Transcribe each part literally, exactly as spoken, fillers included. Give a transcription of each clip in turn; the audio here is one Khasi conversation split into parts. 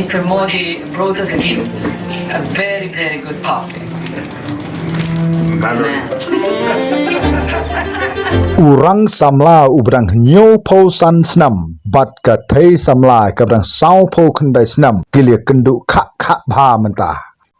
Mister Modi brought us a gift, a very, very good coffee. U rang samla u ba dang hynñiewphew san snem bad ka thei samla ka ba dang sawphew khyndai snem ki la ïakynduh khah khah bha mynta.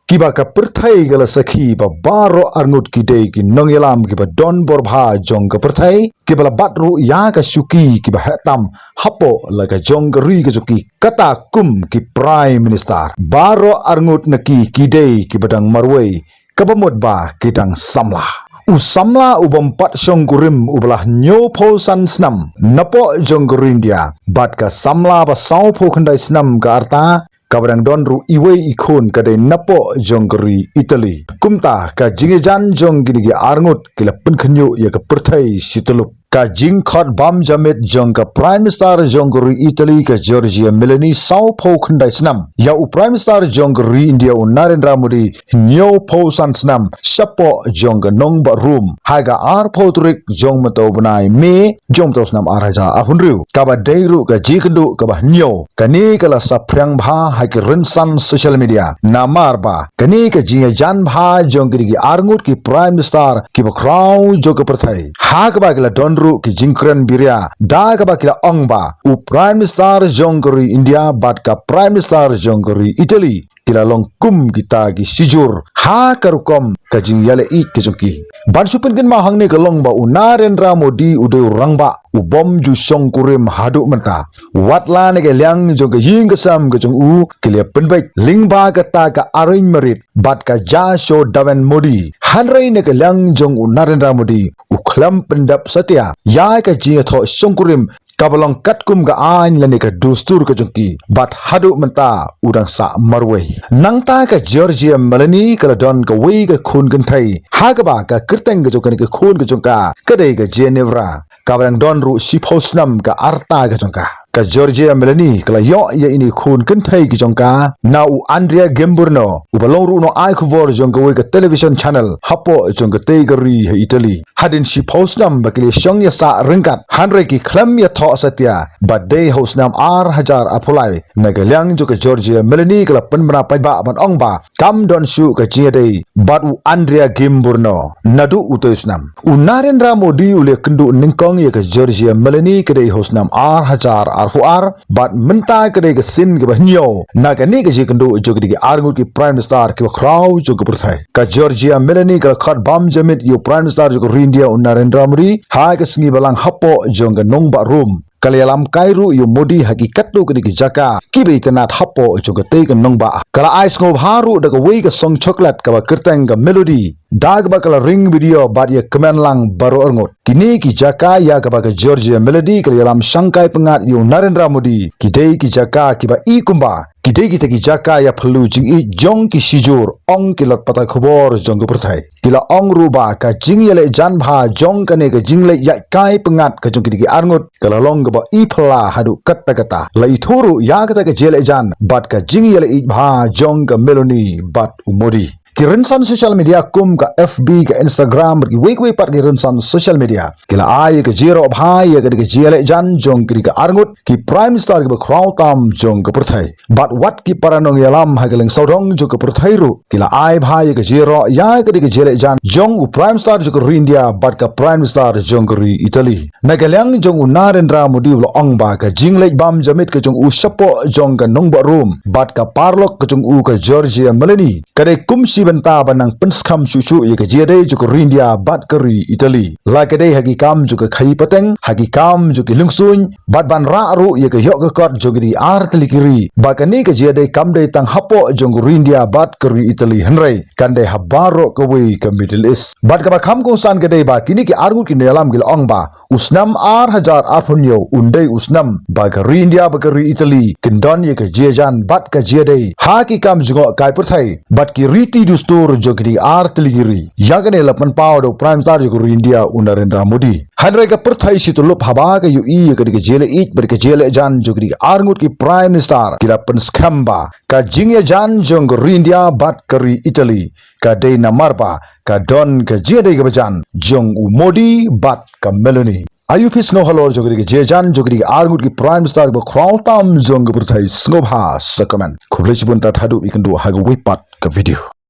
Kiba ka pyrthei ka la sakhi ba baroh arngut ki dei ki nongïalam kiba don bor bha jong ka pyrthei, kiba la bat ruh ïa ka shuki kiba heh tam hapoh la ka jong ka ri ka jong ki, kata kum ki Prime Minister. Baroh arngut na ki ki dei kiba dang marwei, kaba mut ba ki dang samla. U samla u bym pat shongkurim u ba la hynñiewphew san snem napoh jong ka ri India bad ka samla ba sawphew khyndai snem ka rta, kaba dang don ruh iwei i khun ka dei napoh jong ka ri Italy. Kumta ka jingïajan jong kine ki arngut ki la pynkhynñiuh ïa ka pyrthei shityllup. Ka jingkhot bam jamit jong ka Prime Minister jong ka ri Italy ka Giorgia Meloni sawphew khyndai snem ïa u Prime Minister jong ka ri India u Narendra Modi hynñiewphew san snem shapoh jong ka nongbah Rome ha ka arphew tarik jong mynta u bnai May jong mynta u snem ar hajar arphew hynriew, kaba dei ruh ka jingïakynduh kaba hynñiew. Kane ka la saphriang bha ha ki rynsan social media namar ba kane ka jingïajan bha jong kine ki arngut ki Prime Minister kiba khraw jong ka pyrthei, ha kaba ki la don ruh ki jingkren biria da kaba ki la ong ba u Prime Minister jong ka ri India bad ka Prime Minister jong ka ri Italy ki la long kum kita ki shijur ha ka rukom ka jingïaleh ïeit ka jong ki. Ban shu pynkynmaw hangne ka long ba u Narendra Modi u dei u rangbah u bym ju shongkurim haduh mynta. Wat la na ka liang jong ka ïing ka sem ka jong u ki la pynbeit lyngba kata ka arranged marriage bad ka Yashoda Modi, hynrei na ka liang jong u Narendra Modi u khlem pyndep satia ïa ka jingïathoh shongkurim kaba long katkum ka aiñ lane ka dustur ka jong ki. Bad haduh mynta u dang sah marwei. Nangta ka Giorgia Meloni ka la don kawei ka khun kynthei ha kaba ka kyrteng ka jong kane ka khun ka jong ka ka dei ka Ginevra, kaba dang don ruh shiphew snem ka rta ka jong ka. Ka Giorgia Meloni ka la ïoh ïa ine i khun kynthei ki jong ka na u Andrea Gimburno, u ba long ruh u nongai khubor jong kawei ka television channel hapoh jong katei ka ri ha Italy. Hadien shiphew snem ba ki la shong ïasah ryngkat, hynrei ki khlem ïathoh satia ba dei ha u snem ar hajar arphew lai na ka liang jong ka Giorgia Meloni ka la pynbna paidbah ban ong ba kam don shuh ka jingïadei bad u Andrea Gimburno naduh utei u snem. U Narendra Modi u la ïakynduh nyngkong ïa ka Giorgia Meloni ka dei ha u snem ar hajar arphew ar, bad mynta ka dei ka sien kaba hynñiew na kane ka jingïakynduh jong kine ki arngut ki Prime Minister kiba khraw jong ka pyrthei. Ka Giorgia Meloni ka la khot bam jamit ïa u Prime Minister jong ka ri India u Narendra Modi ha ka sngi Balang hapoh jong ka nongbah Rome. Ka la ïalam kai ruh ïa u Modi ha ki katto katne ki jaka kiba itynnad hapoh jong katei ka nongbah. Ka la ai sngewbha ruh da kawei ka song chocolate kaba kyrteng ka Melody, da kaba ka la ring video bad ïakmen lang baroh arngut. Kine ki jaka ïa kaba ka Giorgia Melody ka la ïalam shangkai pyngngad ïa u Narendra Modi ki dei ki jaka kiba i kumba ki dei kita ki jaka ïaphylla jingïeit jong ki shijur, ong ki lad pathai khubor jong ka pyrthei. Ki la ong ruh ba ka jingïaleh jan bha jong kane ka jingleit ïaid kai pyngngad ka jong kine ki arngut ka la long kaba i phylla haduh katta katta. La ithuh ruh ïa kata ka jingïaleh jan bad ka jingïaleh ïeit bha jong ka Meloni bad u Modi. Ki rynsan social media kum ka F B, ka Instagram bad kiwei kiwei pat ki rynsan social media ki la ai ïa ka jingïaroh bha ïa kane ka jingïaleh jan jong kine ki arngut ki Prime Minister kiba khraw tam jong ka pyrthei. Bad wat ki para nongïalam ha ka lyngsawdong jong ka pyrthei ruh ki la ai bha ïa ka jingïaroh ïa kane ka jingïaleh jan jong u Prime Minister jong ka ri India bad ka Prime Minister jong ka ri Italy. Na ka liang jong u Narendra Modi u la ong ba ka jingleit bam jamit ka jong u shapoh jong ka nongbah Rome bad ka paralok ka jong u ka Giorgia Meloni ka dei kum shi bynta ban nang pynskhem shuh shuh ïa ka jingïadei jong ka ri India bad ka ri Italy. La ka dei ha ki kam jong ka khaïi pateng, ha ki kam jong ki lungsuiñ, bad ban rah ruh ïa ka ïoh ka kot jong kine ki ar tylli ki ri. Ba kane ka jingïadei kam dei tang hapoh jong ka ri India bad ka ri Italy hynrei kan dei ha baroh kawei ka Middle East. Bad kaba kham kongsan ka dei ba kine ki arngut ki nongïalam ki la ong ba u snem ar hajar arphew hynñiew un dei u snem ba ka ri India bad ka ri Italy kin don ïa ka jingïajan bad ka jingïadei ha ki kam jngoh kai pyrthei bad ki riti dustur jong kine ki ar tylli ki ri. Ïa kane la pynpaw da u Prime Minister jong ka ri India u Narendra Modi. Hynrei ka pyrthei shi tyllup haba ka ïohi ïa kane ka jingïaleh ïeit bad ka jingïaleh jan jong kine ki arngut ki Prime Minister ki la pynskhem ba ka jingïajan jong ka ri India bad ka ri Italy ka dei namar ba ka don ka jingïadei kaba jan jong u Modi bad ka Meloni. Ayu phi sngew halor jong kine ki jingïajan jong kine ki arngut ki Prime Minister ba khraw tam jong ka pyrthei, sngewbha sa comment. Khublei shibun, tad haduh ban ïakynduh ha kawei pat ka video.